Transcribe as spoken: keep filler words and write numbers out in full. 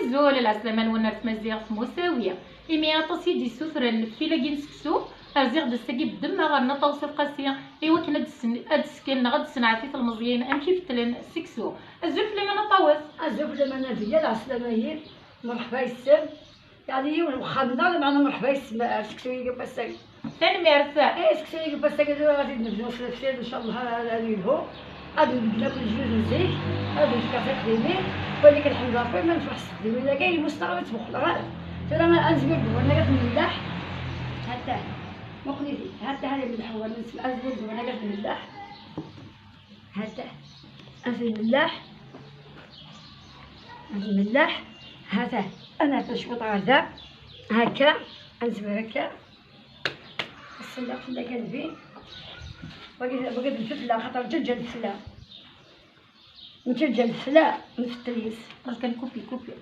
Azul, lɛeslama-nwen ar tmaziɣt Musawi. Imi aṭas i d-yessutren lfil-agi n seksu, rziɣ-d ass-agi beddemma ɣer Nna Ṭawes At Qasi, i wakken ad d-sen-, ad d-sken neɣ ad d-senɛet i telmeẓyin amek i fettlen seksu. Azul fell-am a Nna Ṭawes. Azul fell-am a Nadiya, lɛeslama-yi, merḥba yes-m. Yeɛni yiwen n uxxam-nneɣ, lameɛna merḥba yes-m ar seksu-agi n wass-agi. Tanemmirt. Eh, seksu-agi n wass-agi tura ɣad nebdu s lefsir, ncallah ad, ad yelhu. Ad nbeddel akk lejdud n zik, ad nefk takdimin, walakin lḥemd Rebbi ma nefreḥ s texdimin-agi, lmus-nneɣ ur ttmuqleɣ ara. Tura ad nezmir deg wanagat n lmellaḥ. Hatta, muqel-it-id, hatta hada imelleḥ wawal, ad nezmir deg wanagat n lmellaḥ. Hatta, ad nmellaḥ, ad nmellaḥ, hatta, ad nerfed cwiṭ ɣer da, hakka, ad nezmir akka. Ass-nneɣ fell-ak a Nnbi. Wagi, wagi d lfetla, xaṭer ǧeǧǧa lfetla. Ǧeǧǧa lfetla, nfetel yes. Kan kupi, kupi.